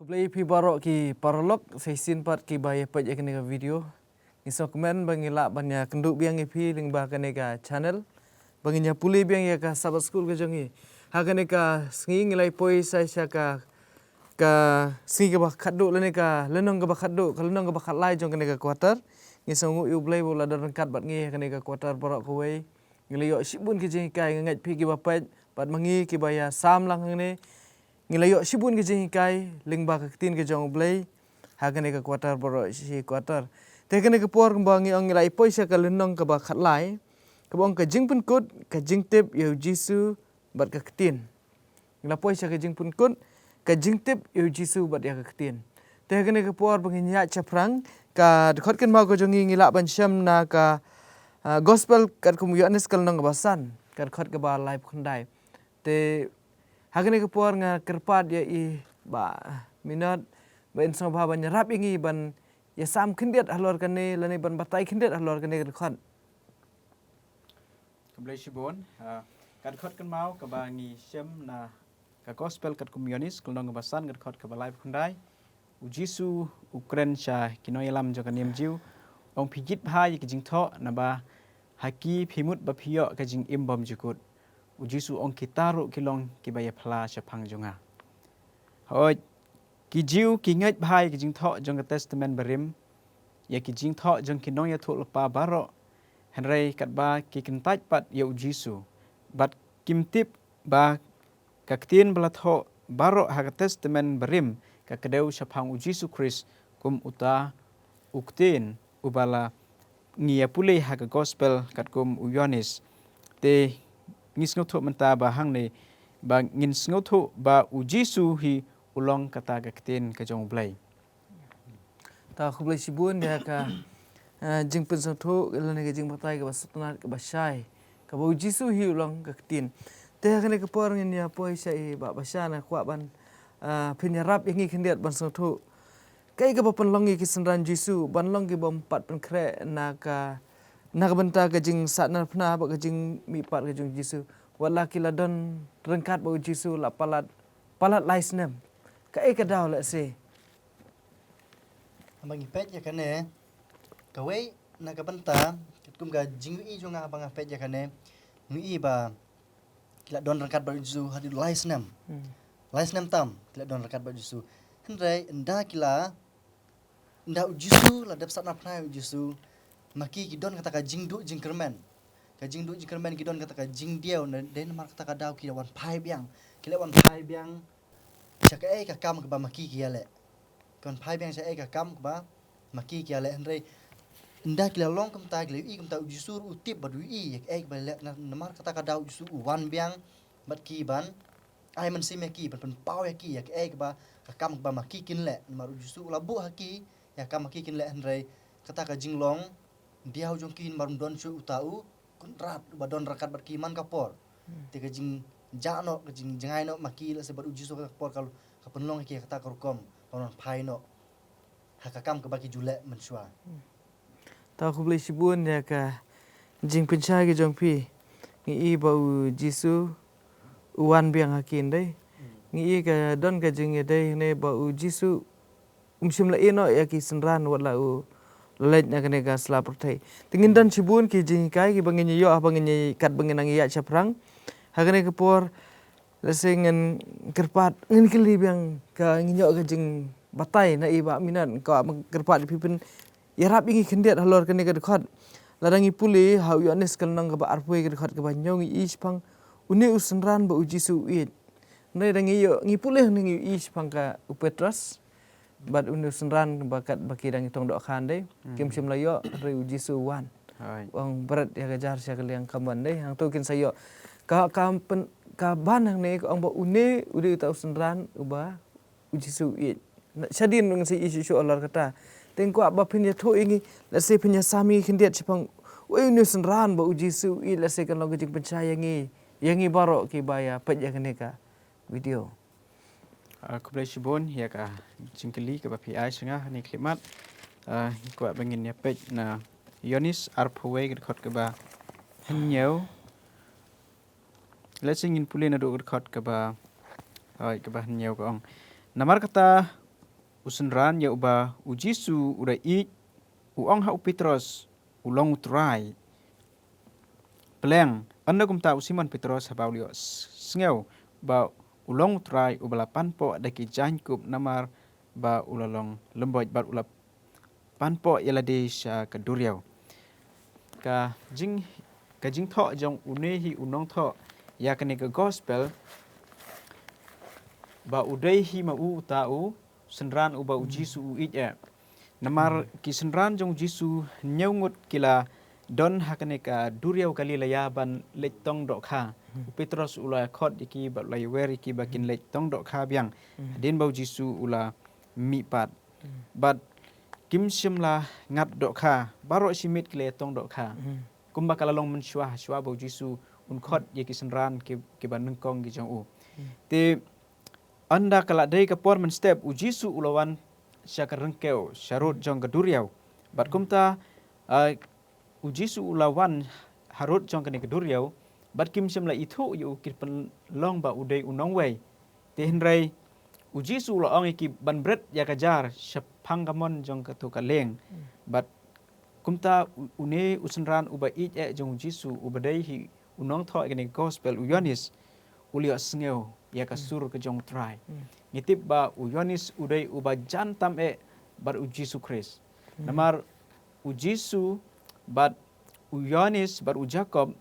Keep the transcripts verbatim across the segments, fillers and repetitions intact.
Khublei phi baroh ki paralok, sa shisien pat kiba ïa peit ïa kane ka video. Ngi sngewkmen ba ngi lah ban ïa kynduh biang ïa phi lyngba kane ka channel. Ba ngin ïa pule biang ïa ka Sabbath School ka jong ngi. Ha kane ka sngi ngi la ïa poi sa sha ka, ka sngi kaba khatduh lane ka lynnong kaba khatduh, ka lynnong kaba khatlai jong kane ka quarter. Ngi sngewnguh ïa U Blei ba u la don ryngkat bad ngi ha kane ka quarter baroh kawei. Ngi la ïoh shibun ki jinghikai, nga ngeit phi kiba peit bad ma ngi kiba ïa sam lang hangne. Ngi la ïoh shibun ki jinghikai lyngba ka ktien ka jong U Blei ha kane ka quarter baroh shi quarter. Te kane ka por kumba ngi ong ngi la ïa poi sha ka lynnong kaba khatlai, kaba ong ka jingpynkut, ka jingtip ïa U Jisu bad ka ktien. Ngi la poi sha ka jingpynkut, ka jingtip ïa U Jisu bad ïa ka ktien. Te kane ka por ba ngin ïaid shaphrang, ka dkhot kynmaw ka jong ngi ngi lah ban shem na ka, ah, Gospel katkum u Ïoannis ka lynnong kaba san, ka dkhot kaba laiphew khyndai. Te ha kane ka por nga kyrpad ïa i Bah Minot ba in sngewbha ban ïarap ïa ngi ban ïa sam khyndiat halor kane lane ban batai khyndiat halor kane ka dkhot. Khublei shibun, ah, ka dkhot kynmaw kaba ngi shem na ka Gospel katkum u Ïoannis ka lynnong kaba san, ka dkhot kaba laiphew khyndai. U Jisu u kren sha ki nongïalam jong ka niam Jiw, ong phi jied bha ïa ki jingthoh naba ha ki phi mut ba phi ïoh ka jingim bymjukut. U Jisu ong kita ruh ki long kiba ïa phla shaphang jong nga. Hooid, ki Jiw ki ngeit bha ïa ki jingthoh jong ka Testament Barim, ïa ki jingthoh jong ki nongïathuhlypa baroh, hynrei katba ki kyntait pat ïa U Jisu bad kim tip ba ka ktien ba la thoh baroh ha ka Testament Barim ka kdew shaphang U Jisu Khrist kum uta u ktien uba la ngi ïa pule ha ka Gospel katkum u Ïoannis. Te ngi sngewthuh mynta ba hangne ba ngin sngewthuh ba U Jisu hi u long kata ka ktien ka jong U Blei. Ta khublei shibun ïa ka, eh, jingpynsngewthuh lane ka jingbatai kaba sngewtynnat kaba shai, kaba U Jisu hi u long ka ktien. Te ha kane ka por ngin ïa poi sha i Bah Bashan, nga kwah ban, eh, phin ïarap ïa ngi khyndiat ban sngewthuh kaei kaba pynlong ïa ki synran Jisu ban long ki bym pat pynkhreh na ka, na ka bynta ka jingsahnarphna bad ka jingmihpat ka jong U Jisu. Wat la ki la don ryngkat bad U Jisu la palat, palat lai snem. Kaei ka daw lehse? Haba ngi peit ïa kane, kawei na ka bynta katkum ka jingïohi jong nga haba nga peit ïa kane, ngi i ba ki la don ryngkat bad U Jisu haduh lai snem. Hmm. Lai snem tam ki la don ryngkat bad U Jisu. Hynrei ynda ki la, ynda U Jisu la dep sahnarphna ïa U Jisu, ma ki ki don kata ka jingduh jingkyrmen. Ka jingduh jingkyrmen, ki don kata ka jingdiaw, na, dei namar kata ka daw ki la wan phai biang. Ki la wan phai biang sha kaei ka kam kaba ma ki ki ïaleh. Ki wan phai biang sha kaei ka kam kaba ma ki ki ïaleh, hynrei ynda ki la long kumta, ki la ïohi kumta, U Jisu ruh u tip bad u ïohi ïa kaei kaba leh, na, namar kata ka daw U Jisu u wan biang bad ki ban ai mynsiem ïa ki, ban pynpaw ïa ki ïa kaei kaba, ka kam kaba ma ki kin leh. Namar U Jisu u la buh ha ki ïa ka kam ma ki kin leh, hynrei kata ka jinglong diaw jong ki namar ym don shuh uta u kynrad uba don ryngkat bad ki man ka por. Hmm. Te ka jingjah noh, ka jingjngai noh ma ki lehse bad U Jisu kata ka por ka, ka pynlong ïa ki ha kata ka rukom ban wan phai noh ha ka kam kaba ki ju leh mynshuwa. Hmm. Ta khublei shibun ïa ka jingpynshai ka jong phi. Ngi i ba U Jisu u wan biang ha ki, ym dei? Hmm. Ngi i ka don ka jingïadei ne ba U Jisu um shym la ïehnoh ïa ki synran wat la u leit na kane ka sla pyrthei. Te ngin don shibun ki jinghikai kiba ngin ïoh haba ngin ïa, katba ngin nang ïaid shaphrang. Ha kane ka por, lehse ngin kyrpad, ngin kylli biang ka, ngin ïoh ka jingbatai na i Bah Minot, ka kyrpad phi pynïarap ïa ngi khyndiat halor kane ka dkhot. Lada ngi pule ha u Ïoannis ka lynnong kaba arphew wei ka dkhot kaba hynñiew ngi i shaphang une u synran ba U Jisu u ïeit. Hynrei da ngi ïoh, ngi pule hangne ngi i shaphang ka u Petros bad une u synran ba katba ki dang ïatong dohkha, ym dei? Hmm. Kim shym la ïoh, hynrei U Jisu u wan. Hooid. U ong bret ïa ka jar sha ka liang kham ban, ym dei? Hangto kin sa ïoh. Ka, ka pyn-, ka ban hangne ka ong ba une u dei uta u synran uba U Jisu u ïeit. Na, shadien ngin sa ïohi shuh shuh halor kata. Te nga kwah ba phin ïathuh ïa ngi, lehse phin ïasam ïa ngi khyndiat shaphang uei une u synran ba U Jisu u ïeit, lehse kan long ka jingpynshai ïa ngi, ïa ngi baroh kiba ïa peit ïa kane ka video. Ah, khublei shibun ïa ka jingkylli kaba phi ai sha nga ha kane ka khyllipmat. Ah, nga kwah ba ngin ïa peit na Ïoannis arphew wei ka dkhot kaba hynñiew. Lehse ngin pule naduh ka dkhot kaba, hooid, kaba hynñiew ka ong. Namar kata U synran ïa uba u Jisu u da ïeit, u ong ha u Petros, u long u Trai. Pleng, ynda kumta u Simon Petros haba u la ïohsngew ba u long u Trai, uba la panpoh da ki jaiñkup namar ba u la long lymboit bad u la panpoh ïa lade sha ka duriaw. Ka jing, ka jingthoh jong une hi u nongthoh ïa kane ka gospel, ba u dei hi ma u uta u synran uba u Jisu u ïeit eh. Namar ki synran jong u Jisu hynñiew ngut ki la don ha kane ka duriaw Galilea ban leit tong dohkha. U Petros u la khot ïa ki bad u la ïawer ïa ki ba kin leit tong dohkha biang. Hadien ba u Jisu u la mihpat. Bad kim shym la ngat dohkha, baroh shi miet ki la ïatong dohkha. Kumba ka la long mynshuwa, shuwa ba u Jisu un khot ïa ki synran ki, kiba nyngkong ki jong u. Te ynda ka la dei ka por mynstep, u Jisu u la wan sha ka ryngkew, sharud jong ka duriaw. Bad kumta, ah, u Jisu u la wan harud jong kane ka duriaw, bad kim shym la ithuh ïa u, ki pynlong ba u dei u nongwei. Te hynrei u Jisu u la ong ïa ki ban bret ïa ka jar shaphang ka mon jong kato ka lieng. Bad kumta u, une u synran uba ïeit eh jong u Jisu, uba dei hi u nongthoh ïa kane ka gospel, u Ïoannis, u la ïohsngew ïa ka sur ka jong u Trai. Ngi tip ba u Ïoannis u dei uba jan tam eh bad u Jisu Khrist. Namar u Jisu bad u Ïoannis bad u Jakob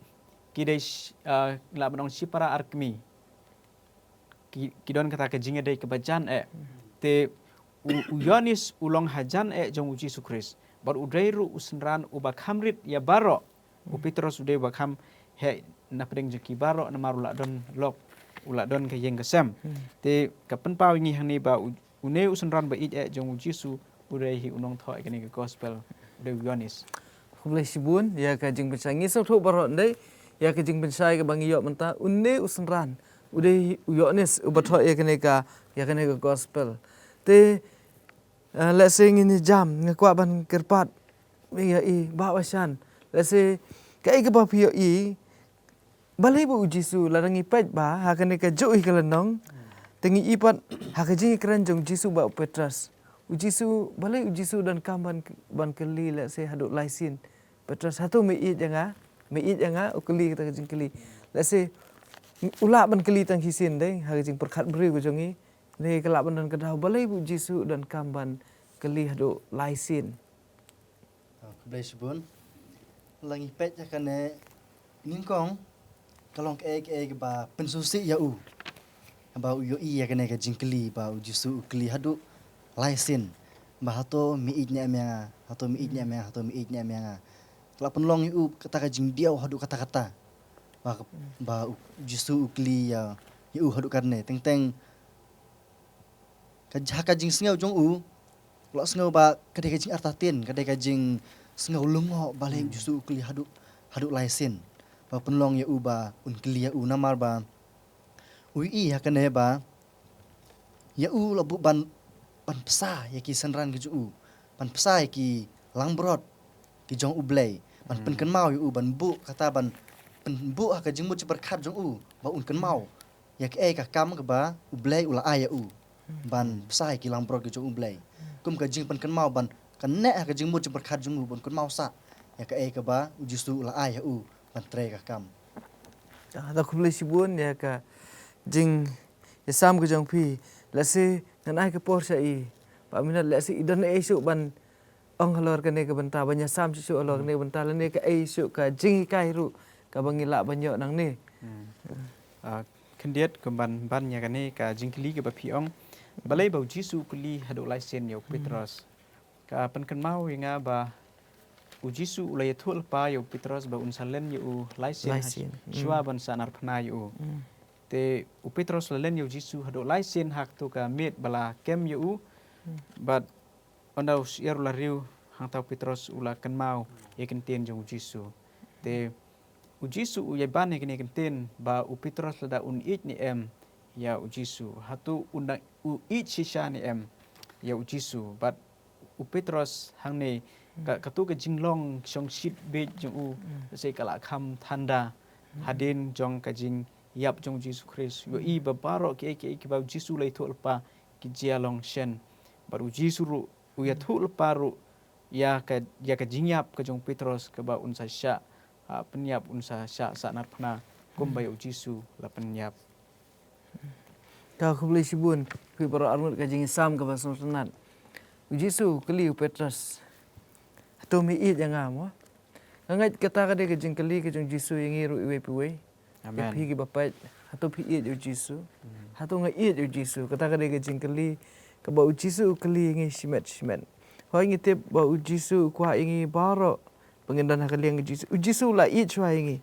ki dei sh-, ah, lah ban ong shipara arkmie. Ki, ki don kata ka jingïadei kaba jan eh. Te u, u Ïoannis u long hajan eh jong u Jisu Khrist. Bad u dei ruh u synran uba kham rit ïa baroh. U Petros u dei uba kham heh na pdeng jong ki baroh namar u la don lok, u la don ka ïing ka sem. Te ka pynpaw ïa ngi hangne ba u, une u synran ba ïeit eh jong u Jisu u dei hi u nongthoh ïa kane ka gospel, u dei u Ïoannis. Khublei shibun ïa ka jingpynshai, ngi sngewthuh baroh ndei ïa ka jingpynshai kaba ngi ïoh mynta, une u synran u dei u Ïoannis uba thoh ïa kane ka, ïa kane ka gospel. Te, eh, lehse ngin ïa jam, nga kwah ban kyrpad ïa i Bah Washan. Lehse kaei kaba phi ïohi, balei ba u Jisu, lada ngi peit ba ha kane kajuh hi ka lynnong, te ngi i pat ha ka jingïakren jong u Jisu bad u Petros. U Jisu, balei u Jisu u donkam ban, ban kylli lehse haduh lai sien. Petros, hato me ïeit ïa nga? Me ïeit ïa nga? U kylli kata ka jingkylli. Lehse u lah ban kylli tang shisien dei ha ka jingpyrkhat briew ka jong ngi. Dei ka lah ban don ka daw, balei ba u Jisu u donkam ban kylli haduh lai sien. Ah, khublei shibun. Lada ngi peit ïa kane nyngkong, ka long kaei kaei kaba pynsngewsih ïa u. Haba u ïohi ïa kane ka jingkylli ba u Jisu u kylli haduh lai sien. Ba hato me ïeit ne em ïa nga, hato me ïeit ne em ïa nga, hato me ïeit ne em ïa nga. Ka la pynlong ïa u kata ka jingdiaw haduh katta katta. Ba, ba u Jisu u kylli ïa, ïa u haduh katne. Teng teng ka, ha ka jingsngew jong u, u la sngew ba ka dei ka jingartatien, ka dei ka jingsngew lyngngoh balei u Jisu u kylli haduh, haduh lai sien. Ba pynlong ïa u ba un kylli ïa u namar ba u ïohi ha kane ba ïa u la buh ban, ban bsa ïa ki synran ki jong u, ban bsa ïa ki langbrot ki jong U Blei, ban pynkynmaw ïa u, ban buh kata, ban pynbuh ha ka jingmut jingpyrkhat jong u ba un kynmaw ïa kaei ka kam kaba U Blei u la ai ïa u ban bsa ïa ki langbrot ki jong U Blei. Kum ka jingpynkynmaw ban kane ha ka jingmut jingpyrkhat jong u ban kynmaw sah ïa kaei kaba u Jisu u la ai ïa u ban trei ka kam. Ah, da khublei shibun ïa ka jingïasam ka jong phi. Lehse ngan ai ka por sha i Bah Minot, lehse i don ei shuh ban ong halor kane ka bynta, ban ïasam shuh shuh halor kane ka bynta, lane kaei shuh ka jinghikai ruh kaba ngi lah ban ïoh nangne. Hmm. Ah, khyndiat kumban ban ïa kane ka jingkylli kaba phi ong, balei ba u Jisu u kylli haduh lai sien ïa u Petros. Ka pynkynmaw ïa nga ba u Jisu u la ïathuh lypa ïa u Petros ba un sa len ïa u lai sien. Lai sien. Shuwa ban sa narphna ïa u. Te u Petros la len ïa u Jisu haduh lai sien ha kato ka miet ba la kem ïa u. Bad ynda u shyiar u la riew, hangta u Petros u la kynmaw ïa ka ktien jong u Jisu. Te u Jisu u ïai ban ïa kane ka ktien ba u Petros lada un ïeit ne em ïa u Jisu. Hato un dang u ïeit shisha ne em ïa u Jisu. Bad u Petros hangne ka, kato ka jinglong shong shit beit jong u, se ka la kham thanda hadien jong ka jingïap jong u Jisu Khrist. Ïohi ba baroh kiei kiei kiba u Jisu u la ïathuh lypa ki jia long shen. Bad u Jisu ruh u ïathuh lypa ruh ïa ka, ïa ka jingïap ka jong u Petros kaba un sa shah, ah, pynïap, un sa shah sahnarphna kumba ïa u Jisu la pynïap. Ka khublei shibun, khublei baroh arngut ka jingsam kaba sngewtynnat. U Jisu u kylli u Petros, "Hato me ïeit ïa nga mo?" Nga ngeit kata ka dei ka jingkylli ka jong u Jisu ïa ngi ruh iwei pa iwei. Ïa phi kiba peit, hato phi ïeit ïa u Jisu? Hato nga ïeit ïa u Jisu? Kata ka dei ka jingkylli kaba u Jisu u kylli ïa ngi shimet shimet. Hooid ngi tip ba u Jisu u kwah ïa ngi baroh ba ngin don ha ka liang u Jisu. U Jisu u la ïeit shuwa ïa ngi.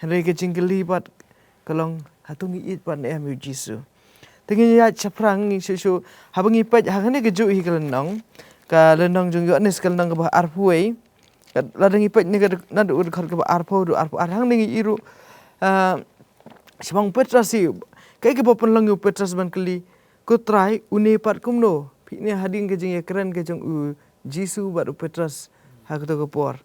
Hynrei ka jingkylli pat ka long, hato ngi ïeit pat ne em ïa u Jisu? Te ngin ïaid shaphrang ngi shuh shuh haba ngi peit ha kane kajuh hi ka lynnong. Ka lynnong jong u Ïoannis ka lynnong kaba arphew wei. Lada ngi peit na ka, naduh ka dkhot kaba arphew, duh arphew ar, hangne ngi ïohi ruh, ah, shaphang u Petros hi, kaei kaba pynlong ïa u Petros ban kylli, "Ko Trai, une pat kumno? Phi ne hadien ka jingïakren ka jong u Jisu bad u Petros ha kato ka por."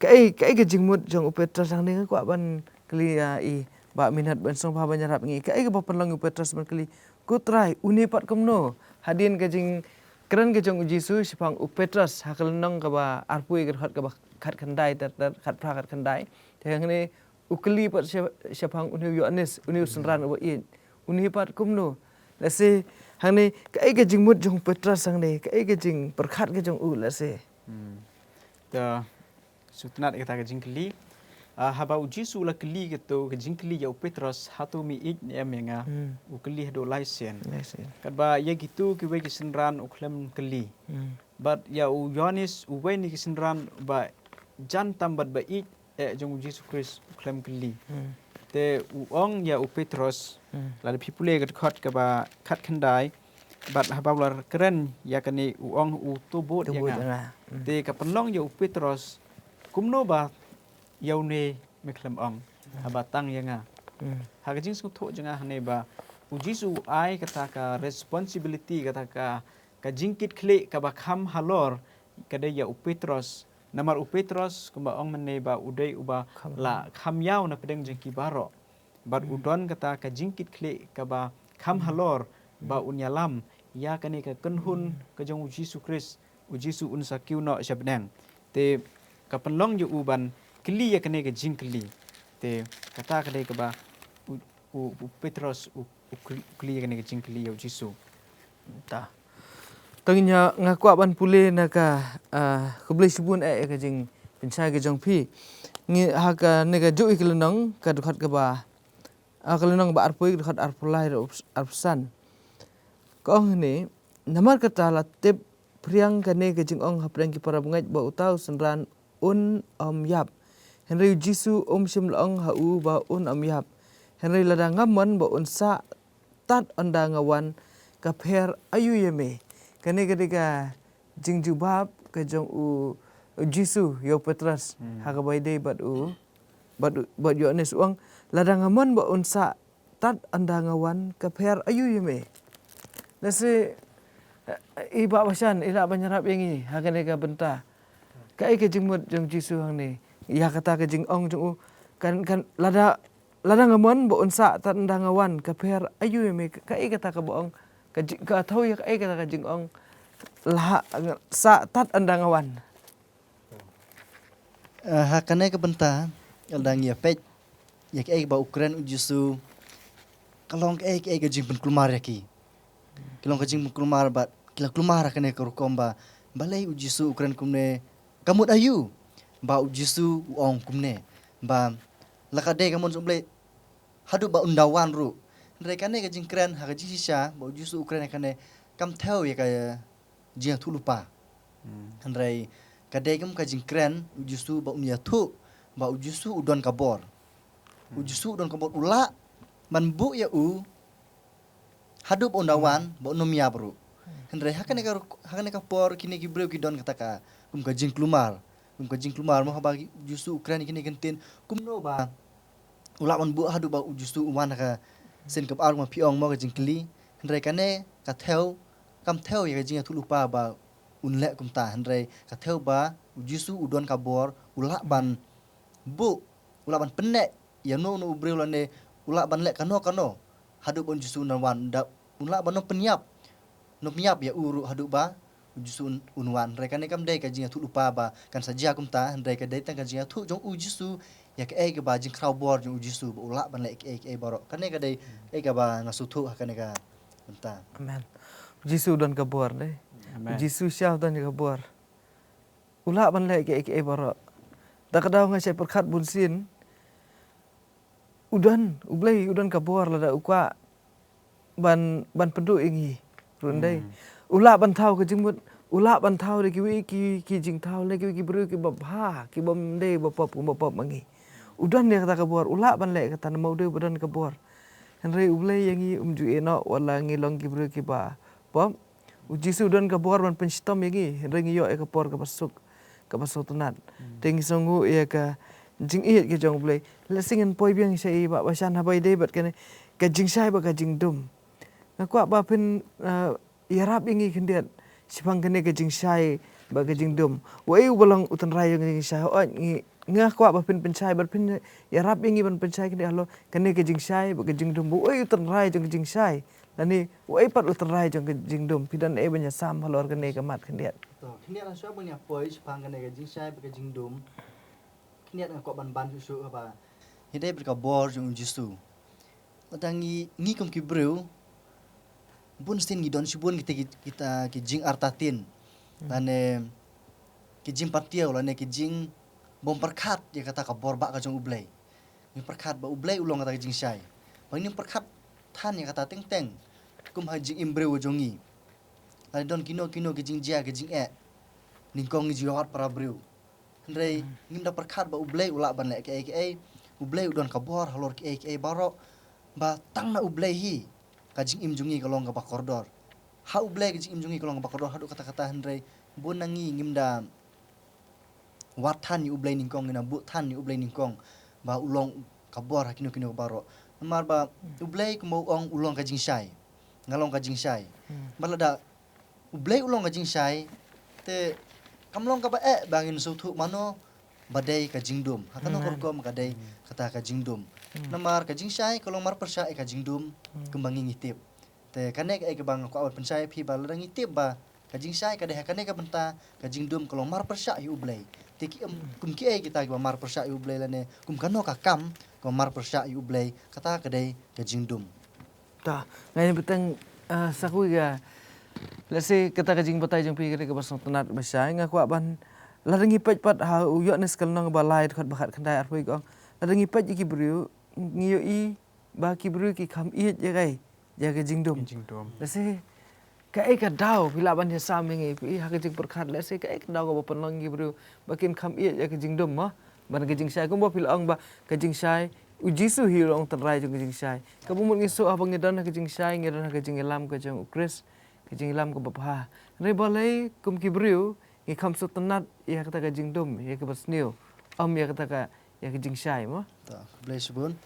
Kaei, kaei ka jingmut jong u Petros hangne, nga kwah ban kylli ïa i Bah Minot ban sngewbha ban ïarap ngi. Kaei kaba pynlong ïa u Petros ban kylli, "Ko Trai, une pat kumno?" Hadien ka jingkren ka jong u Jisu shaphang u Petros ha ka lynnong kaba arphew wei ka dkhot kaba khatkhyndai ter ter, khatphra khatkhyndai. Te hangne u kylli pat sha-, shaphang une u Ïoannis, une u synran uba ïeit. "Une pat kumno?" Lehse hangne kaei ka jingmut jong u Petros hangne, kaei ka jingpyrkhat ka jong u lehse. Hmm. Te sngewtynnat ïa kata ka jingkylli. Ah, haba u Jisu u la kylli kato ka jingkylli ïa u Petros, "Hato me ïeit ne em ïa nga?" Hmm. U kylli haduh lai sien. Lai sien. Katba ïa kito kiwei ki synran u khlem kylli. Hmm. Bad ïa u Ïoannis uwei na ki synran ba jan tam bad ba ïeit eh jong u Jisu Khrist u khlem kylli. Hmm. Te u ong ïa u Petros, hmm, lada phi pule ka dkhot kaba khatkhyndai, bad haba u la kren ïa kane u ong, "U to bud ïa nga." To bud ïa nga. Hmm. Te ka pynlong ïa u Petros, "Kumno ba ïa une me khlem ong, hmm, haba tang ïa nga?" Hmm. Ha ka jingsngewthuh jong nga hangne ba u Jisu u ai kata ka responsibility, kata ka, ka jingkitkhlieh kaba kham halor ka dei ïa u Petros. Namar u Petros kumba ong mynne ba u dei uba kham, la kham ïaw na pdeng jong ki baroh. Bad u, hmm, don kata ka jingkitkhlieh kaba kham, hmm, halor ba, hmm, un ïalam ïa kane ka kynhun, hmm, ka jong u Jisu Khrist, u Jisu un sa kiew noh sha bneng. Te ka pynlong ïa u ban kylli ïa kane ka jingkylli. Te kata ka dei kaba u, u, u Petros u, u kylli, u kylli ïa kane ka jingkylli ïa u Jisu. Ta. Tang ïa nga kwah ban pule na ka, ah, khublei shibun eh ïa ka jingpynshai ka jong phi. Ngi ha kane kajuh hi ka lynnong ka dkhot kaba, ah, ka lynnong ba arphew wei ka dkhot arphew lai, arphew san. Ka ong hangne, "Namar kata la tip phriang kane ka jingong hapdeng ki para bangeit ba uta u synran un ym ïap. Hynrei u Jisu um shym la ong ha u ba un ym ïap. Hynrei lada nga mon ba un sah tad ynda nga wan, ka pher aïu ïa me?" Kane ka dei ka jingjubab ka jong u, u Jisu ïa u Petros, hmm, ha kaba ïadei bad u, bad u, bad u Ïoannis, u ong, "Lada nga mon ba un sah tad ynda nga wan, ka pher aïu ïa me?" Lehse, eh, i Bah Bashan i lah ban ïarap ïa ngi ha kane ka bynta. Kaei ka jingmut jong u Jisu hangne ïa kata ka jingong jong u, kan, kan, "Lada, lada nga mon ba un sah tad ynda nga wan, ka pher aïu ïa me?" Kaei kata kaba ong, ka jing, ka thew ïa kaei kata ka jingong, "La sah tad ynda nga wan." Eh, ha kane ka bynta, lada ngi ïa peit ïa kaei ba u kren u Jisu, ka long kaei kaei ka jingpynkulmar ïa ki. Ka long ka jingpynkulmar bad ki la kulmar ha kane ka rukom ba balei u Jisu u kren kumne, ka mut aïu ba u Jisu u ong kumne, ba la ka dei ka mon jong U Blei haduh ba un da wan ruh. Hynrei kane ka jingkren ha ka jingshisha ba u Jisu u kren ha kane kam thew ïa ka jingïathuhlypa. Hmm. Hynrei ka dei kum ka jingkren u Jisu ba un ïathuh ba u Jisu u don ka bor. U, hmm, Jisu u don ka bor, u lah ban buh ïa u haduh ba un da wan, hmm, ba un ym ïap ruh. Hmm. Hynrei ha kane ka ruk-, ha kane ka por kine ki briew ki don kata ka kum ka jingkulmar. Kum ka jingkulmar mo, haba u Jisu u kren ïa kine ki ktien, kumno ba u lah ban buh haduh ba u Jisu u wan ha ka sien kaba ar, kumba phi ong mo, ka jingkylli. Hynrei kane ka thew, kam thew ïa ka jingïathuhlypa ba un leh kumta. Hynrei ka thew ba u Jisu u don ka bor, u lah ban buh, u lah ban pynneh ïa uno uno u briew lane u lah ban leh kano kano haduh ba u Jisu un wan, da un lah ban ym pynïap, ym pynïap ïa u ruh haduh ba U Jisu un, un wan. Hynrei kane kam dei ka jingïathuhlypa ba kan sa jia kumta, hynrei ka dei tang ka jingïathuh jong U Jisu ïa kaei kaba jingkhraw bor jong U Jisu ba u lah ban leh kaei kaei baroh. Kane ka dei kaei kaba nga sngewthuh ha kane ka bynta. Amen. U Jisu u don ka bor dei. Amen. U Jisu sha u don ka bor. U lah ban leh kaei kaei baroh. Da ka daw nga shait pyrkhat bun sien. U don, U Blei u don ka bor lada u kwah ban, ban pynduh ïa ngi ruh dei. Hmm. U lah ban thaw ka jingmut, u lah ban thaw da kiwei ki, ki jingthaw lane kiwei ki briew kiba bha, kibym dei ba pop, kumba pop ma ngi. U don ïa kata ka bor, u lah ban leh kata namar u dei uba don ka bor. Hynrei U Blei ïa ngi um ju ïeh noh wat la ngi long ki briew kiba pop. U Jisu u don ka bor ban pynshitom ïa ngi, hynrei ngi ïoh ïa ka por kaba suk, kaba sngewtynnat. Hmm. Te ngi sngewnguh ïa ka jingïeit ka jong U Blei. Lehse ngin poi biang sha i Bah Bashan haba ïadei bad kane ka jingshai bad ka jingdum. Nga kwah ba phin, eh, ïarap ïa ngi khyndiat shaphang kane ka jingshai bad ka jingdum. Uei uba long u tynrai jong ka jingshai? Hooid, ngi, nga kwah ba phin pynshai bad phin ïarap ïa ngi ban pynshai khyndiat halor kane ka jingshai bad ka jingdum. Uei u tynrai jong ka jingshai? Lane uei pat u tynrai jong ka jingdum? Phi don ei ban ïasam halor kane ka mat khyndiat? To, khyndiat, hashwa ban ïa poi shaphang kane ka jingshai bad ka jingdum, khyndiat nga kwah ban ban shuh shuh haba ïadei bad ka bor jong U Jisu. Lada ngi, ngi kum ki briew, bun sien ngi don shibun kita ki, kita ki jingartatien. Hmm. Lane ki jingpatiew, lane ki jingbym pyrkhat ïa kata ka bor ba ka jong U Blei. Ngi pyrkhat ba U Blei u long kata ka jingshai. Ba ngi pyrkhat than ïa kata teng teng kum ha jingim briew jong ngi. Lane don kino kino ki jingjia ki jingeh nyngkong ngi ju ïawad para briew. Hynrei, hmm, ngim da pyrkhat ba U Blei u lah ban leh kaei kaei. U Blei u don ka bor halor kaei kaei baroh. Ba tang na U Blei hi ka jingim jong ngi ka long kaba kordor. Ha U Blei ka jingim jong ngi ka long kaba kordor haduh katta katta, hynrei bun na ngi ngim da wad than ïa U Blei nyngkong, ngim da buh than ïa U Blei nyngkong ba u long ka bor ha kino kino baroh. Namar ba U Blei kumba u ong u long ka jingshai. Nga long ka jingshai. Hmm. Bad lada U Blei u long ka jingshai, te kam long kaba eh ba ngin sngewthuh mano ba dei ka jingdum. Ha kano ka rukom ka dei kata ka jingdum. Hmm. Namar ka jingshai ka long marpyrshah ïa ka jingdum, hmm, kumba ngi ngi tip. Te kane kaei kaba nga kwah ban pynshai ïa phi ba lada ngi tip ba ka jingshai ka dei ha kane ka bynta, ka jingdum ka long marpyrshah ïa U Blei. Te ki, em, hmm, kum kiei kita kiba marpyrshah ïa U Blei lane kum kano ka kam kaba marpyrshah ïa U Blei, kata ka dei ka jingdum. Ta, nga ngeit ba tang, ah, sa kawei ka, lehse kata ka jingbatai jong phi ka dei kaba sngewtynnat ba shai. Nga kwah ban, lada ngi peit pat ha u Ïoannis ka lynnong ba lai dkhot ba khatkhyndai arphew ka ong, lada ngi peit ïa ki briew, ngi ïohi ba ki briew ki kham ïeit ïa kaei, ïa ka jingdum. Ïa ka jingdum. Lehse kaei ka daw phi lah ban ïasam ïa ngi, phi ha ka jingpyrkhat, lehse kaei ka daw kaba pynlong ïa ki briew ba kin kham ïeit ïa ka jingdum, mo? Ban ka jingshai, kumba phi la ong ba ka jingshai, U Jisu hi u long tynrai jong ka jingshai. Kaba mut ngi sngewthuh haba ngi don ha ka jingshai, ngi don ha ka jingïalam ka jong U Khrist, ka jingïalam kaba bha. Hynrei balei kum ki briew ngi kham sngewtynnat ïa kata ka jingdum, ïa kaba sniew, ym ïa kata ka, ïa ka jingshai, mo? To, khublei shibun.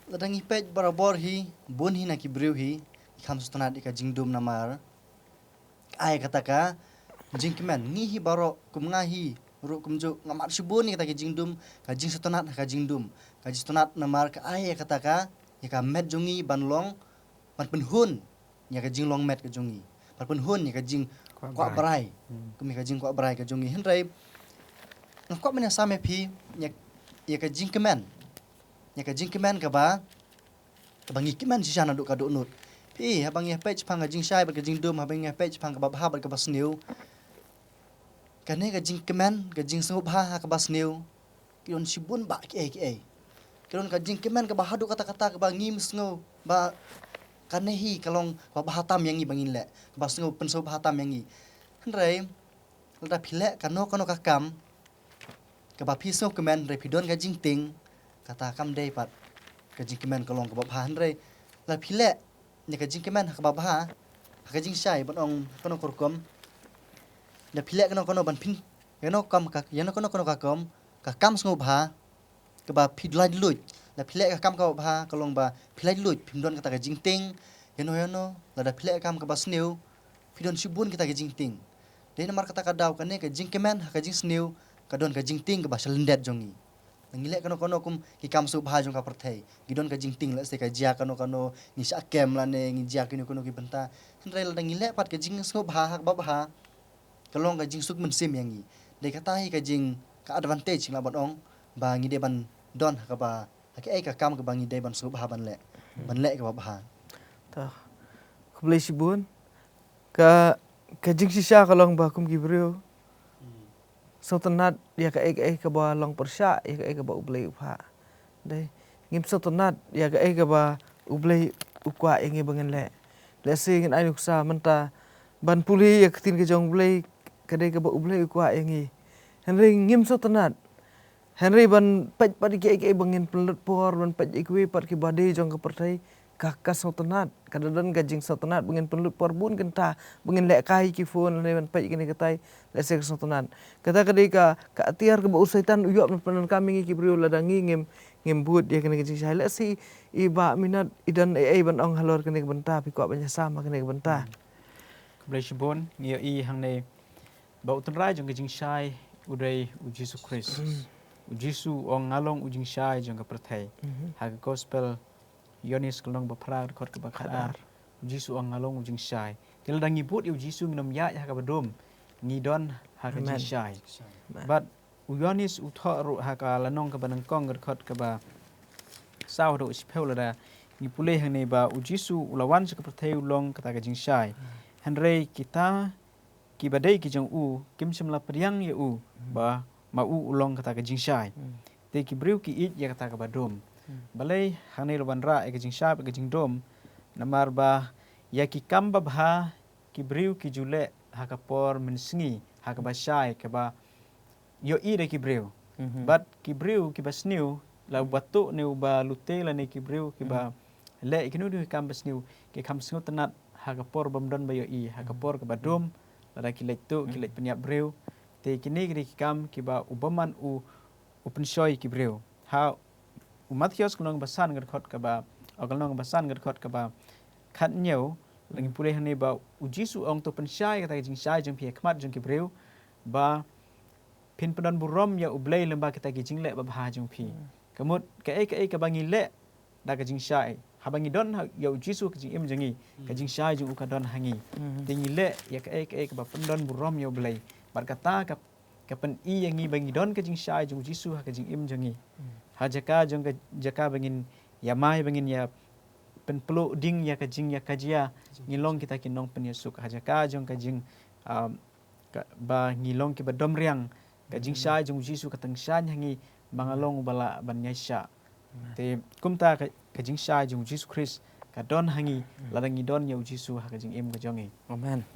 Lada ngi peit barabor hi, bun hi na ki briew hi ki kham sngewtynnat ïa ka jingdum namar ka ai kata ka jingkmen. Ngi hi baroh, kum nga hi ruh kumjuh, nga mad shibun ïa kata ka jingdum, ka jingsngewtynnat ha ka jingdum. Ka jingsngewtynnat namar ka ai ïa kata ka, ïa ka met jong ngi ban long, ban pynhun ïa ka jinglong met ka jong ngi, ban pynhun ïa ka jingkwah brai. Hmm. Kum ïa ka jingkwah brai ka jong ngi. Hynrei nga kwah ban ïasam ïa phi ïa, ïa ka jingkmen, ïa ka jingkmen kaba, kaba ngi kmen shisha naduh ka dohnud. Phi, haba ngi ïa peit shaphang ka jingshai bad ka jingdum, haba ngi ïa peit shaphang kaba bha bad kaba sniew, kane ka jingkmen, ka jingsngewbha ha kaba sniew, ki don shibun bah kiei kiei. Ki don ka jingkmen kaba haduh katta katta kaba ngim sngew ba kane hi ka long kaba bha tam ïa ngi ba ngin leh, kaba sngew pynsngewbha tam ïa ngi. Hynrei lada phi leh kano kano ka kam kaba phi sngewkmen, hynrei phi don ka jingtieng, kata kam dei pat ka jingkmen ka long kaba bha. Hynrei lada phi leh ïa ka jingkmen ha kaba bha, ha ka jingshai, ban ong kano ka rukom, lada phi leh kano kano ban pyn, ïa kano kam ka, ïa kano kano ka kam, ka kam sngewbha kaba phi laitluid. Lada phi leh ka kam kaba bha ka long ba phi laitluid, phim don kata ka jingtieng ïano ïano. Lada phi leh ka kam kaba sniew, phi don shibun kita ka jingtieng. Dei namar kata ka daw kane ka jingkmen ha ka jingsniew ka don ka jingtieng kaba sha lyndet jong ngi. Ngi leh kano kano kum ki kam sngewbha jong ka pyrthei, ngi don ka jingtieng, lehse ka jia kano kano, ngi shah kem lane ngi jia kino kino ki bynta. Hynrei lada ngi leh pat ka jingsngewbha ha kaba bha, ka long ka jingsuk mynsiem ïa ngi. Dei kata hi ka jing ka advantage ngi lah ban ong ba ngi dei ban don ha kaba ha kaei ka kam kaba ngi dei ban sngewbha ban leh, ban leh kaba bha. Ta. Khublei shibun. Ka ka jingshisha ka long ba kum ki briew sngewtynnat ïa kaei kaei kaba long pyrshah ïa kaei kaba U Blei u phah. Dei, ngim sngewtynnat ïa kaei kaba U Blei u kwah ïa ngi ba ngin leh. Lehse ngin ai nuksa mynta ban pule ïa ka ktien ka jong U Blei, ka dei kaba U Blei u kwah ïa ngi. Hynrei ngim sngewtynnat. Hynrei ban peit pat ïa kiei kiei ba ngin pynlut por, ban peit ïa kiwei pat kiba dei jong ka pyrthei, ka ka sngewtynnat. Ka da don ka jingsngewtynnat ba ngin pynlut por bun kynta, ba ngin lehkai ki phone lane ban peit kane katai, lehse ka sngewtynnat. Kata ka dei ka, ka atiar kaba u Soitan u ïoh ban pyndonkam ïa ngi ki briew lada ngi ngim, ngim bud ïa kane ka jingshai. Lehse i Bah Minot i don ei ei ban ong halor kane ka bynta, phi kwah ban ïasam ha kane ka bynta. Khublei shibun, ngi ïohi hangne ba u tynrai jong ka jingshai u dei u Jisu Khrist. U Jisu u ong nga long u jingshai jong ka pyrthei. Ha ka gospel Ïoannis ka lynnong ba phra ka dkhot kaba khatar. U Jisu u ong nga long u jingshai. Te lada ngi bud ïa u Jisu ngin ym ïaid ha kaba dum. Ngi don ha ka jingshai. Bad u Ïoannis u thoh ruh ha ka lynnong kaba nyngkong ka dkhot kaba saw haduh shiphew lada ngi pule hangne ba u Jisu u la wan sha ka pyrthei u long kata ka jingshai. Hynrei kita kiba dei ki jong u kim shym la pdiang ïa u ba ma u u long kata ka jingshai. Te ki briew ki ïeit ïa kata kaba dum. Balei hangne la wanrah ïa ka jingshai bad ka jingdum? Namar ba ïa ki kam babha ki briew ki ju leh ha ka por mynsngi, ha kaba shai, kaba ïohi da ki briew. Bad ki briew kiba sniew, la uba tuh ne uba lute lane ki briew kiba leh ïa kino kino ki kam ba sniew, ki kham sngewtynnat ha ka por bym don ba ïohi, ha ka por kaba dum, lada ki leit tuh, ki leit pynïap briew. Te kine ki dei ki kam kiba u bymman u, u pynshoi ki briew. Ha u Mathaios ka lynnong ba san ka dkhot kaba, o ka lynnong ba san ka dkhot kaba khathynñiew, la ngi pule hangne ba u Jisu u ong to pynshai kata ka jingshai jong phi ha khmat jong ki briew, ba phin pyndon burom ïa U Blei lyngba kita ki jingleh babha jong phi. Ka mut kaei kaei kaba ngi leh da ka jingshai, haba ngi don ha, ïa u Jisu ka jingim jong ngi, ka jingshai jong u ka don ha ngi. Te ngi leh ïa kaei kaei kaba pyndon burom ïa U Blei. Bad kata ka, ka pyni ïa ngi ba ngi don ka jingshai jong u Jisu ha ka jingim jong ngi. Ha jaka jong ka, jaka ba ngin ïa mai, ba ngin ïa pynpluh ding ïa ka jingïakajia, ngi long kita ki nongpynïasuk. Ha jaka jong ka jing, um, ka, ba ngi long kiba dom riang, ka jingshai jong u Jisu ka tyngshaiñ ha ngi ba nga long uba lah ban ïaishah. Te kumta ka, ka jingshai jong u Jisu Khrist ka don ha ngi, lada ngi don ïa u Jisu ha ka jingim ka jong ngi. Amen.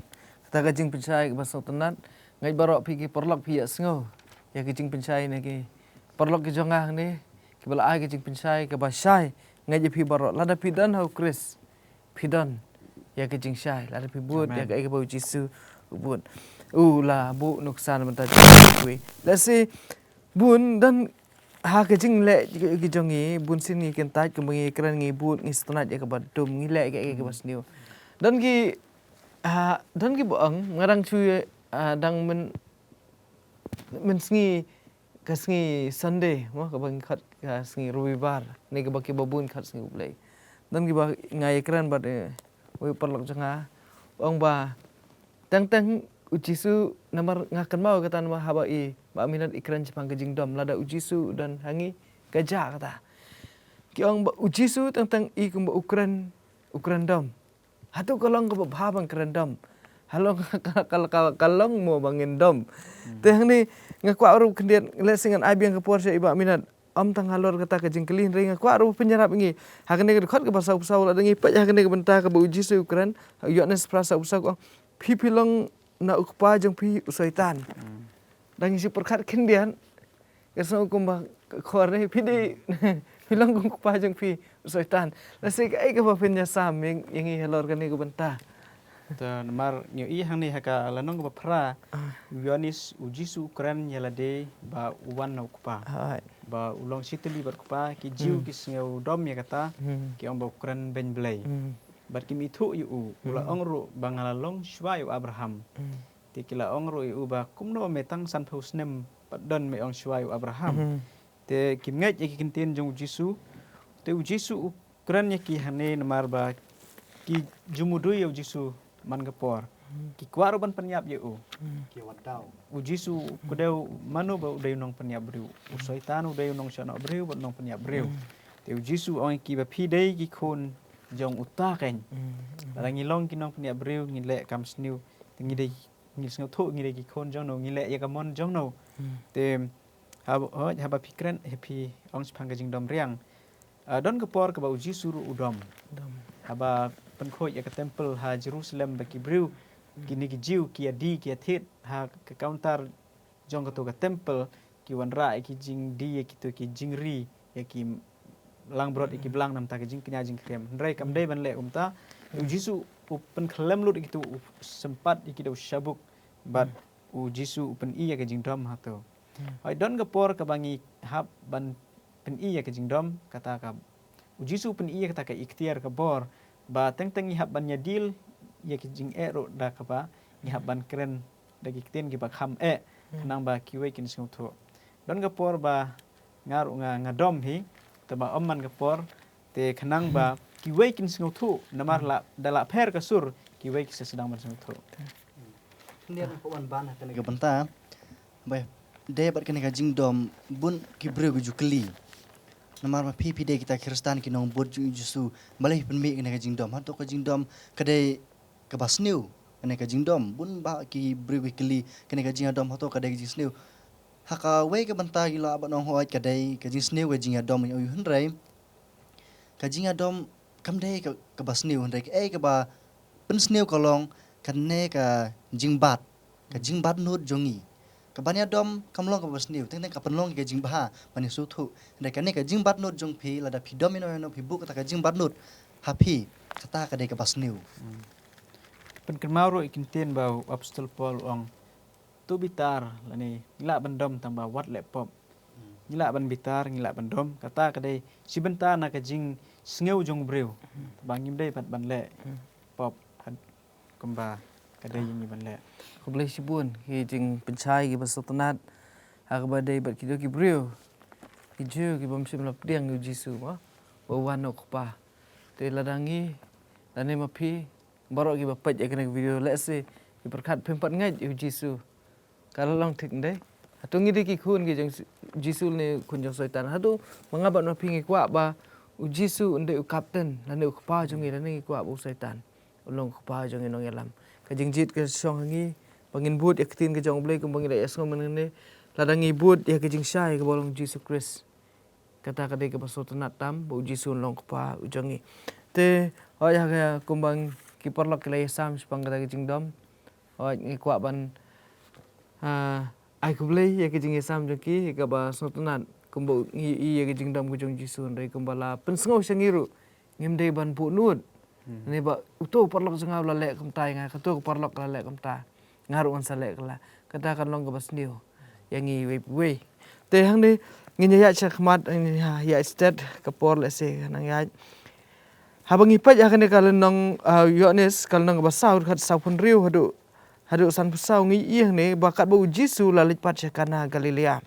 Kata ka jingpynshai kaba sngewtynnat, ngeit baroh phi ki paralok phi ïa sngew ïa ka jingpynshai ne ki paralok ki jong nga hangne, kiba la ai ka jingpynshai kaba shai, ngeit ïa phi baroh lada phi don ha u Khrist. Phi don ïa ka jingshai, lada phi bud ïa kaei kaba u Jisu u bud. U la buh nuksan mynta jong kiwei. Lehse bun don ha ka jingleh ki jong ngi, bun sien ngi kyntait kumba ngi kren ngi bud ngi sngewtynnat ïa kaba dum, ngi leh ïa kaei kaba sniew. Don ki, ah, don kiba ong nga dang shu, ah, dang myn, mynsngi ka sngi Sunday, mo, kaba ngi khot ka sngi Robibar, ne kaba kiba bun khot sngi U Blei. Don kiba nga ïakren bad, eh, uwei u paralok jong nga, ong ba teng teng u Jisu, namar nga kynmaw kata namar haba i Bah Minot i kren shaphang ka jingdom, lada u Jisu u don ha ngi ka jia kata. Ki ong ba u Jisu teng teng i kumba u kren, u kren dom. Hato ka long kaba bha ban kren dom? Halong ka, ka, ka, ka, ka long mo ba ngin dom. Te hangne nga kwah ruh khyndiat, lehse ngan ai biang ka por sha i Bah Minot. Ym tang halor kata ka jingkylli hynrei nga kwah ruh pynïarap ïa ngi ha kane ka dkhot kaba sawphew saw, lada ngi peit ha kane ka bynta kaba u Jisu u kren, ha Ïoannis phra sawphew saw ka ong, phi phi long na u kpa jong phi u Soitan. Da ngi shu pyrkhat khyndiat, ka sngew kumba ka khor ne phi dei, phi long kum u kpa jong phi u Soitan. Lehse kaei kaba phin ïasam ïa ngi halor kane ka bynta? Te namar ngi ïohi hangne ha ka lynnong kaba phra, u Ïoannis, u Jisu u kren ïa lade ba u wan na u Kpa. Ba u long shitylli bad u Kpa, ki Jiw ki sngew dom ïa kata, ki ong ba u kren beiñ Blei. Bad kim ithuh ïa u, u la ong ruh ba nga la long shuwa ïa u Abraham. Te ki la ong ruh ïa u ba kumno me tang sanphew snem pat don me ong shuwa ïa u Abraham. Te kim ngeit ïa ki ktien jong u Jisu. Te u Jisu u kren ïa ki hangne namar ba ki ju mudui ïa u Jisu man ka por. Ki kwah ruh ban pynïap ïa u. Ki wat daw. U Jisu, u dei u mano ba u dei u nongpynïap briew. U Soitan u dei u nongshohnoh briew bad u nongpynïap briew. Te u Jisu u ong ïa ki ba phi dei ki khun jong uta keiñ. Lada ngi long ki nongpynïap briew ngi leh kam sniew. Te ngi dei, ngi sngewthuh ngi dei ki khun jong no, ngi leh ïa ka mon jong no. Te haba, hooid, haba phi kren, ha phi ong shaphang ka jingdom riang. Ah, don ka por kaba u Jisu ruh u dom. Dom. Haba pynkhuid ïa ka temple ha Jerusalem ba ki briew, kine ki Jiw, ki ïa die, ki ïa thied ha ka counter jong kato ka temple, ki wanrah ïa ki jingdie, ïa kito ki jingri, ïa ki langbrot, ïa ki blang namar ka jingkñia jingkyrhiam. Hynrei kam dei ban leh kumta. U Jisu u pynkhlem lut ïa kito, u sympat ïa ki da u shabuk. Bad u Jisu u pyni ïa ka jingdom hato. Hooid, don ka por kaba ngi hap ban pyni ïa ka jingdom, kata ka, u Jisu u pyni ïa kata ka iktiar, ka bor, ba teng teng ngi hap ban ïadil ïa ka jingeh ruh da kaba ngi hap ban kren da ki ktien kiba kham eh, khnang ba kiwei kin sngewthuh. Don ka por ba nga ruh nga, nga dom hi, te ba ym man ka por, te khnang ba kiwei kin sngewthuh, namar la, da la pher ka sur, kiwei ki sa sdang ban sngewthuh. Khyndiat na ka wan ban ha kane ka bynta, ba dei bad kane ka jingdom bun ki briew ki ju kylli. Namar ma phi phi dei kita Khristan ki nongbud jong u Jisu, balei phi pynmih kane ka jingdom? Hato ka jingdom ka dei kaba sniew, kane ka jingdom? Bun bah ki briew ki kylli kane ka jingïadom hato ka dei ka jingsniew. Ha kawei ka bynta ngi lah ban ong hooid ka dei ka jingsniew ka jingïadom, hynrei ka jingïadom kam dei ka, kaba sniew, hynrei kaei kaba pynsniew ka long kane ka jingbat, ka jingbat nud jong ngi. Ka ban ïadom kam long kaba sniew, teng teng ka pynlong ka jingbha ban ïasngewthuh. Hynrei kane ka jingbat nud jong phi, lada phi dom ïano ïano phi buh kata ka jingbat nud ha phi, kata ka dei kaba sniew. Pynkynmaw ruh ïa ki ktien ba u Apostol Paul u ong, to bitar, lane ngi lah ban dom tang ba wat leh pop. Ngi lah ban bitar, ngi lah ban dom, kata ka dei shi bynta na ka jingsngew jong u briew. Ba ngim dei pat ban leh pop, kumba ka dei ïa ngi ban leh. Khublei shibun ki jingpynshai kiba sngewtynnat ha kaba dei bad kito ki briew, ki Jiw ki bym shym la pdiang ïa u Jisu, mo, ba u wan na u Kpa. Te lada ngi, lane ma phi, baroh kiba peit ïa kane ka video, lehse ki pyrkhat phim pat ngeit ïa u Jisu. Ka la long thik ndei? Hato ngi dei ki khun ki jong Jisu ne khun jong Soitan? Hato ma nga bad ma phi ngi kwah ba u Jisu un dei u kapten lane u kpa jong ngi, lane ngi kwah ba u Soitan un long u kpa jong ngi nongïalam? Ka jingjied ka shong ha ngi ba ngin bud ïa ka ktien ka jong U Blei kumba ngi la ïasngew mynne. Lada ngi bud ïa ka jingshai kaba long Jisu Khrist, kata ka dei kaba sngewtynnat tam ba u Jisu un long u kpa u jong ngi. Te hooid, ha ka, kumba ki paralok ki la ïasam shaphang kata ka jingdom, hooid, ngi kwah ban, ah, ai khublei ïa ka jingïasam jong ki, ïa kaba sngewtynnat kumba ngi ïohi ïa ka jingdom ka jong u Jisu, hynrei kumba la pynsngew sha ngi ruh, ngim dei ban buh nud. Hmm. Ne ba uto u paralok jong nga u la leh kumta ïa nga, kato ka paralok ka la leh kumta, nga ruh ngan sa leh kylla. Kata kan long kaba sniew ïa ngi iwei pa iwei. Te hangne ngin ïaid sha khmat, ngin ïaid stet, ka por lehse ka nang ïaid. Haba ngi peit ha kane ka lynnong, ah, Ïoannis, ka lynnong kaba saw, dkhot saw phew hynriew haduh haduh san phew saw, ngi ïohi hangne ba katba u Jisu u la leit pat sha Kana Galilea,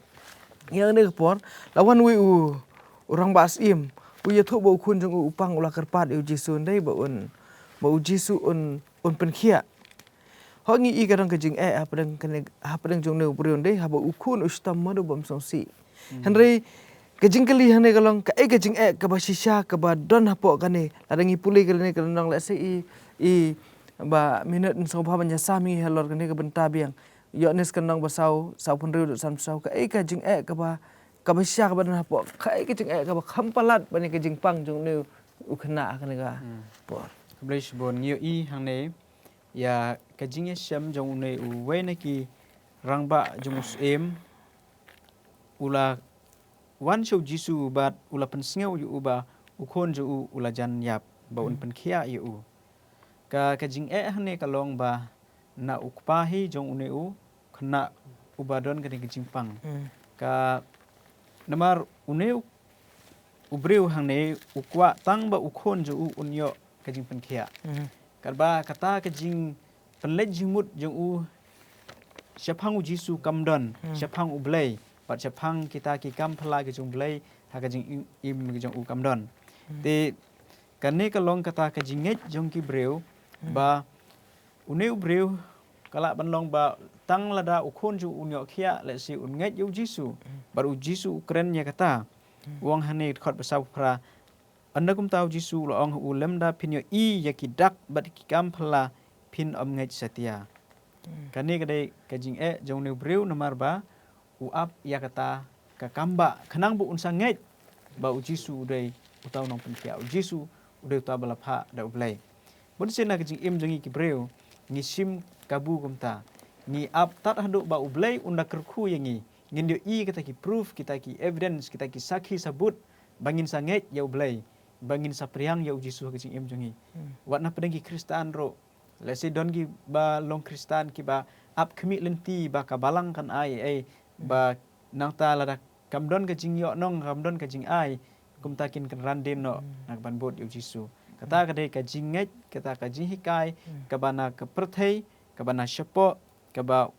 ïa kane ka por la wan uwei u, u rangbah syiem, u ïathuh ba u khun jong u u pang, u la kyrpad ïa u Jisu, hynrei ba un, ba u Jisu un, un pynkhiah. Hooid, ngi ïohi ka dang ka jingeh hapdeng kane, hapdeng jong une u briew, hynrei haba u khun u shitom, mano bym sngewsih. Hmm. Hynrei ka jingkylli hangne ka long, kaei ka jingeh kaba shisha kaba don hapoh kane? Lada ngi pule kane ka lynnong, lehse i, i Bah Minot un sngewbha ban ïasam ïa ngi halor kane ka bynta biang. Ïoannis ka lynnong ba saw, saw phew hynriew haduh san phew saw, kaei ka jingeh kaba, kaba shisha kaba don hapoh, kaei ka jingeh kaba kham palat ban ïa ka jingpang jong une u khynnah ha kane ka, hmm, por? Khublei shibun. Ngi ïohi hangne ïa ka jingïashem jong une uwei na ki rangbah jong u syiem, u la wan sha u Jisu bad u la pynsngew ïa u ba u khun jong u u la jan ïap, ba un, hmm, pynkhiah ïa u. Ka, ka jingeh hangne ka long ba na u kpa hi jong une u khynnah uba don kane ka jingpang. Hmm. Ka, namar une u, u briew hangne u kwah tang ba u khun jong u un ïoh ka jingpynkhiah. Hmm. Katba kata ka jingpynleit jingmut jong u shaphang u Jisu kam don, hmm, shaphang U Blei, bad shaphang kita ki kam phylla ki jong U Blei ha ka jingim, im ki jong u kam don. Hmm. Te kane ka long kata ka jingngeit jong ki briew, hmm, ba Une u briew ka lah ban long ba tang lada u khun jong u un ïoh khiah, lehse un ngeit ïa u Jisu. Bad u Jisu u kren ïa kata. U ong hangne dkhot ba saw phra. Ynda kumta u Jisu u la ong ha u, lymda phin ïohi ïa ki dak bad ki kam phylla, phin ym ngeit satia. Kane ka dei ka jingeh jong une u briew namar ba u ap ïa kata ka kam ba khnang ba un sa ngeit ba u Jisu u dei uta u nongpynkhiah, u Jisu u dei uta ba la phah da U Blei. Bun sien na ka jingim jong ngi ki briew ngi shim kabu kumta. Ngi ap tad haduh ba U Blei un da kyrkhu ïa ngi. Ngin ïohi kita ki proof, kita ki evidence, kita ki sakhi sabut ba ngin sa ngeit ïa U Blei, ba ngin sa pdiang ïa u Jisu ha ka jingim jong ngi. Wat na pdeng ki Khristan ruh, lehse don ki ba long Khristan kiba ap khmih lynti ba ka Balang kan ai ei, ba nangta lada kam don ka jingïoh nong, kam don ka jingai, kumta kin kynran dien noh na ka ban bud ïa u Jisu. Kata ka dei ka jingngeit, kata ka jinghikai kaba na ka pyrthei, kaba na shapoh, kaba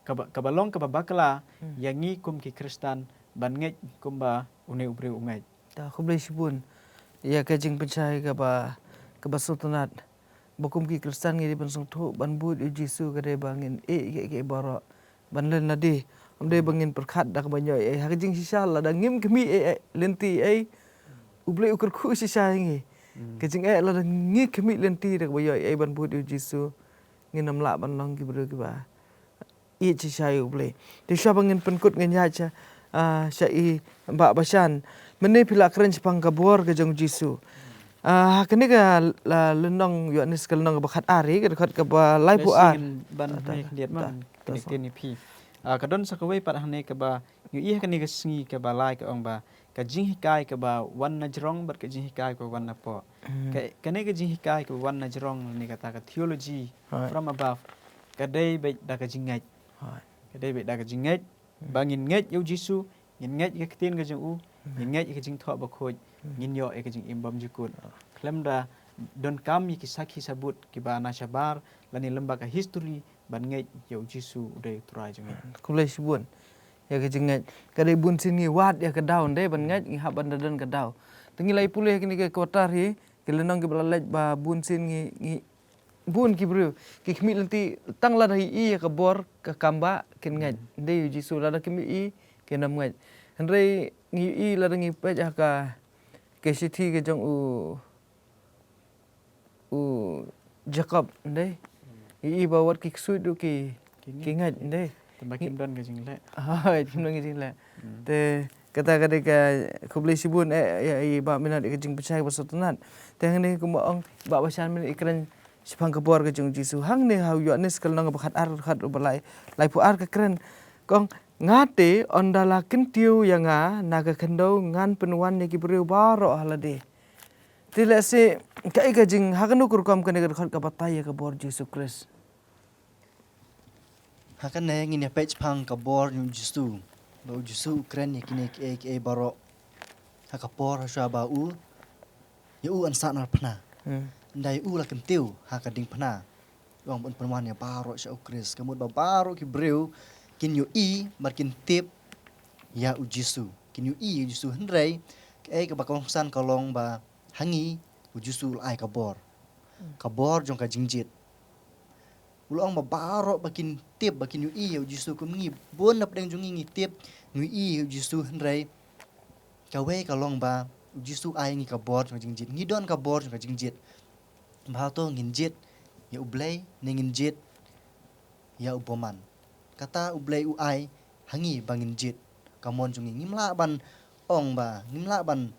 kaba, kaba long kaba bakla ïa ngi kum ki Khristan ban ngeit kumba une u briew u ngeit. Ta khublei shibun ïa ka jingpynshai kaba, kaba sngewtynnat. Ba kum ki Khristan ngi dei ban sngewthuh ban bud ïa u Jisu ka dei ba ngin ïeh ïa kiei kiei baroh ban len lade. Ym dei ba ngin pyrkhat da kaba ïoh ei ha ka jingshisha lada ngim khmih ei, ei lynti ei. U Blei u kyrkhu shisha ïa ngi. Ka jingeh lada ngi khmih lynti da kaba ïoh ei ban bud ïa u Jisu. Ngin ym lah ban long ki briew kiba ïeit shisha ïa U Blei. Te shuwa ba ngin pynkut ngin ïaid sha, ah, sha i Bah Bashan. Mynne phi la kren shaphang ka bor ka jong u Jisu. Ah, ha kane ka la lynnong Ïoannis ka lynnong kaba khatar, ka dkhot kaba laiphew ar. Ngin ban hynrei khyndiat man kane ka ktien ïa phi. Ah, ka don sa kawei pat hangne kaba ngi ïohi ha kane ka sngi kaba lai ka ong ba ka jinghikai kaba wan na jrong bad ka jinghikai kaba wan na poh. Ka, kane ka jinghikai kaba wan na jrong ne kata ka theology from above ka dei beit da ka jingngeit. Ka dei beit da ka jingngeit ba ngin ngeit ïa u Jisu, ngin ngeit ïa ka ktien ka jong u, ngin ngeit ïa ka jingthoh bakhuid, ngin ïoh ïa ka jingim bymjukut. Khlem da donkam ïa ki sakhi sabut kiba na shabar lane lyngba ka history ban ngeit ïa u Jisu u dei u Trai jong ngi. Khublei shibun ïa ka jingngeit. Ka dei bun sien ngi wad ïa ka daw, ym dei ban ngeit, ngi hap ban da don ka daw. Te ngi la ïa pule ïa kine ki quarter hi, ki lynnong kiba la leit ba bun sien ngi, ngi bun ki briew ki khmih lynti tang lada ïohi ïa ka bor ka kam ba kin ngeit. Ym dei u Jisu, lada kim ïohi kin ym ngeit. Hynrei ngi ïohi lada ngi peit ha ka, ka shithi ka jong u u Jakob, ym dei. Ïohi ba wat ki ksuid ruh ki, ki ngeit, ym dei. Tangba kim don ka jingleh. Hooid, kim don ka jingleh. Te kata ka dei ka khublei shibun eh ïa i Bah Minot ïa ka jingpynshai ba sngewtynnat. Te hangne kumba ong Bah Bashan mynne i kren shaphang ka bor ka jong u Jisu. Hangne ha u Ïoannis ka lynnong kaba khatar, khatar ba lai, laiphew ar ka kren. Ka ong, nga te ynda la kyntiew ïa nga na ka khyndew ngan pynwan ïa ki briew baroh ha lade. Te lehse kaei ka jing, ha kano ka rukom kane ka dkhot ka batai ïa ka bor Jisu Khrist? Ha kane ngin ïa peit shaphang ka bor jong u Jisu. Ba u Jisu u kren ïa kine kiei kiei baroh ha ka por ha shuwa ba u, ïa u yn sah narphna. Ynda ïa u la kyntiew ha ka diengphna, u ong ba un pynwan ïa baroh sha u Khrist. Ka mut ba baroh ki briew kin ïohi bad kin tip ïa u Jisu. Kin ïohi ïa u Jisu, hynrei kaei kaba kongsan ka long ba ha ngi u Jisu u la ai ka bor. Ka bor jong ka jingjied. U la ong ba baroh ba kin tip, ba kin ïohi ïa u Jisu kum ngi. Bun na pdeng jong ngi ngi tip, ngi ïohi ïa u Jisu, hynrei kawei ka long ba u Jisu ai ngi ka bor jong ka jingjied. Ngi don ka bor jong ka jingjied. Ba hato ngin jied ïa u Blei ne ngin jied ïa u bymman. Kata u Blei u ai ha ngi ba ngin jied. Ka mon jong ngi, ngim lah ban ong ba, ngim lah ban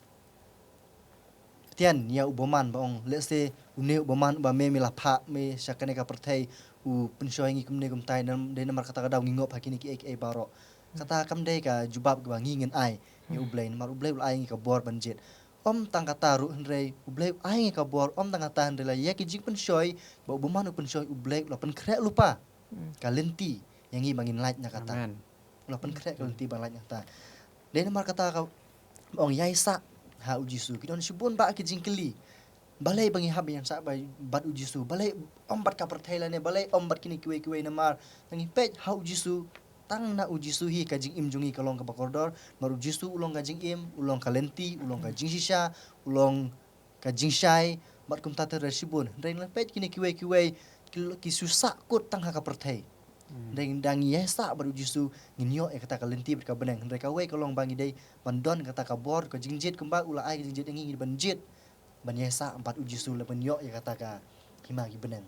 tian ïa u bymman ba ong, lehse une u bymman uba me, me la phah me sha kane ka pyrthei u pynshoi ngi kumne kumtai, dei namar kata ka daw ngi ngop ha kine kiei kiei baroh. Kata kam dei ka jubab kaba ngi ngin ai ïa u Blei, namar u Blei u la ai ngi ka bor ban jied. Ym tang kata ruh hynrei u Blei u ai ngi ka bor, ym tang kata hynrei la ïa ki jingpynshoi ba u bymman u pynshoi, u Blei u la pynkhreh lypa ka lynti ïa ngi ba ngin lait na kata. U la pynkhreh ka lynti ba lait na kata. Dei namar kata ka ong ïaisah ha u Jisu. Ki don shibun bah ki jingkylli. Balei ba ngi hap ïaisah bad u Jisu? Balei ym bad ka pyrthei lane balei ym bad kine kiwei kiwei? Namar tang ngi peit ha u Jisu, tang na u Jisu hi ka jingim jong ngi ka long kaba kordor. Namar u Jisu u long ka jingim, u long ka lynti, u long ka jingshisha, u long ka jingshai, bad kumta ter shibun. Hynrei ngi la peit kine kiwei kiwei ki, ki shu sah kut tang ha ka pyrthei. Dang, dang ïa sah bad u Jisu ngin ïoh ïa kata ka lynti bad ka bneng. Hynrei kawei ka long ba ngi dei ban don kata ka bor, ka jingjied kumba u la ai ka jingjied ïa ngi ban jied ban ïa sah bad u Jisu lada ban ïoh ïa kata ka hima ki bneng.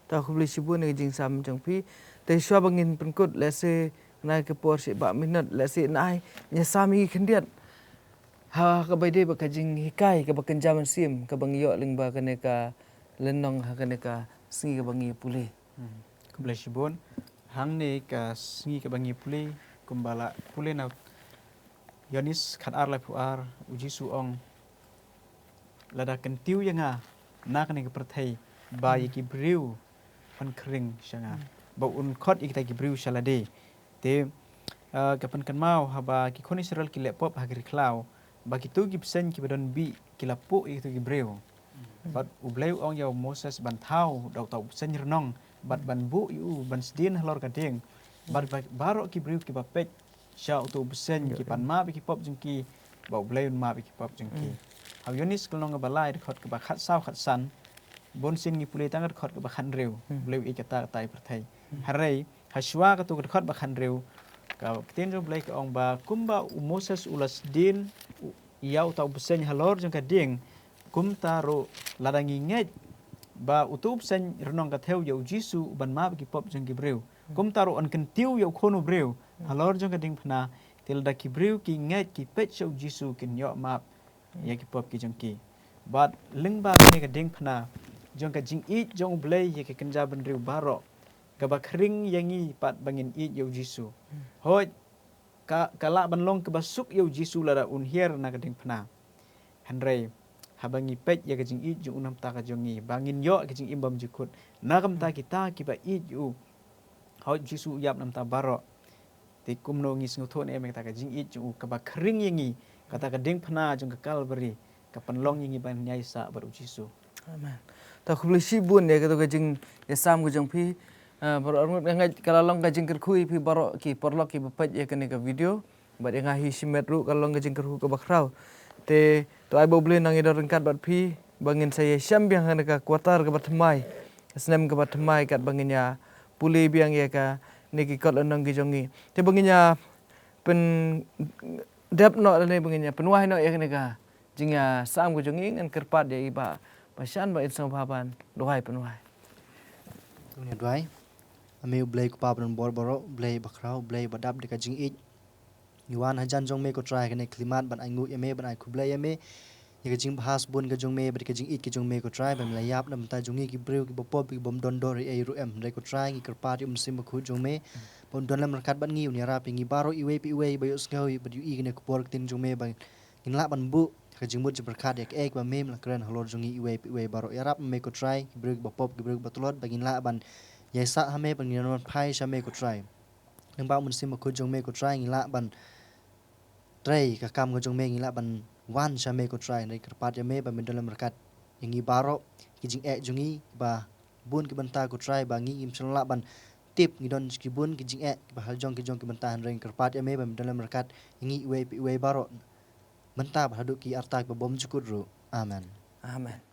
Ta khublei shibun ïa ka jingsam jong phi. Te shuwa ba ngin pynkut lehse na ka por shi ba minot lehse na ai ïa sam ïa khyndiat. Ha kaba ïadei bad ka jinghikai kaba kynja mynsiem kaba ngi ïoh lyngba kane ka lynnong ha kane ka sngi kaba ngi pule. Hmm. Khublei shibun. Hangne ka sngi kaba ngi pule kumba la pule na Ïoannis khat ar laiphew ar, u Jisu ong, lada kyntiew ïa nga na kane ka pyrthei ba ïa ki briew un khring sha nga, ba un khot ïa kita ki briew sha lade. Te ah, ka pynkynmaw haba ki khun Israel ki leh pop ha ki ri khlaw, ba kito ki bseiñ kiba don bih ki la puh ïa kito ki briew. Bad U Blei u ong ïa u Moses ban thaw da uta u bseiñ rnong bad ban buh ïa u ban sdien halor ka dieng. Bad ba, baroh ki briew kiba peit sha uta u bseiñ ki pan map ïa ki pop jong ki, ba U Blei un map ïa ki pop jong ki. Ha u Ïoannis ka lynnong kaba lai, dkhot kaba khatsaw khatsan, bun sien ngi pule tang dkhot kaba khathynriew, U Blei u ïeit kata kata ïa pyrthei. Hynrei ha shuwa kato ka dkhot ba khathynriew, ka ktien jong U Blei ka ong ba kumba u Moses u la sdien u, ïa uta u bseiñ halor jong ka dieng, kumta ruh lada ngi ngeit ba uta u bseiñ rnong ka thew ïa u Jisu u ban map ïa ki pop jong ki briew, kumta ruh yn kyntiew ïa u Khun u briew halor jong ka diengphna, te lada ki briew ki ngeit ki peit sha u Jisu kin ïoh map ïa ki pop ki jong ki. Bad lyngba kane ka diengphna jong ka jingïeit jong U Blei ïa ki kynja bynriew baroh, kaba khring ïa ngi pat ba ngin ïeit ïa u Jisu. Hooid, ka, ka lah ban long kaba suk ïa u Jisu lada un hiar na ka diengphna. Hynrei haba ngi peit ïa ka jingïeit jong u na ka bynta ka jong ngi, ba ngin ïoh ka jingim bymjukut, na ka bynta kita kiba ïeit ïa u. Hooid, u Jisu u ïap na ka bynta baroh. Te kumno ngi sngewthuh ne em ïa kata ka jingïeit jong u kaba khring ïa ngi, kata ka diengphna jong ka Kalbari, ka pynlong ïa ngi ban ïaisah bad u Jisu. Amen. Ta khublei shibun ïa kato ka jingïasam ka jong phi. Ah, baroh arngut, nga ngeit ka la long ka jingkyrkhu ïa phi baroh ki paralok kiba peit ïa kane ka video. Bad ïa nga hi shimet ruh ka la long ka jingkyrkhu kaba khraw. Te to ai ba U Blei un nang ïadon ryngkat bad phi ba ngin sa ïashem biang ha kane ka quarter kaba thymmai, ka snem kaba thymmai, katba ngin ïa pule biang ïa kane ki kot lynnong ki jong ngi. Te ba ngin ïa pyndep noh lane ba ngin ïa pynwai noh ïa kane ka jingïasam ka jong ngi, ngan kyrpad ïa i Bah Bashan ba in sngewbha ban duwai pynwai. To ngin duwai. A me U Blei Kpa ba don bor baroh, U Blei ba khraw, U Blei ba dap da ka jingïeit. Ngi wan hajan jong me ko Trai kane ka khyllipmat ban ai nguh ïa me, ban ai khublei ïa me ïa ka jingbha sbun ka jong me bad ka jingïeit ka jong me ko Trai, ba me la ïap na bynta jong ngi ki briew kiba pop, kiba ym don dor ei ei ruh em. Hynrei ko Trai, ngi kyrpad ïa u Mynsiem Bakhuid jong me ba un don lem ryngkat bad ngi, un ïarap ïa ngi baroh iwei pa iwei ba ïohsngew bad ïohi kane ka khubor ktien jong me, ba ngin lah ban buh ka jingmut jingpyrkhat ïa kaei kaba me la kren halor jong ngi iwei pa iwei baroh. Ïarap ma me ko Trai ki briew kiba pop, ki briew kiba tlot, ba ngin lah ban ïaisah ha me, ba ngin ïa phai sha me ko Trai. Lyngba u Mynsiem Bakhuid jong me ko Trai, ngi lah ban trei ka kam ka jong me, ngi lah ban wan sha me ko Trai. Hynrei kyrpad ïa me ba men don lem ryngkat ïa ngi baroh, ki jingeh jong ngi ba bun ki bynta ko Trai, ba ngi ngim shym lah ban tip, ngi don ki bun ki jingeh kiba ha jong ki jong ki bynta. Hynrei kyrpad ïa me ba men don lem ryngkat ïa ngi iwei pa iwei baroh, mynta bad haduh ki arta kiba bymjukut ruh. Amen. Amen.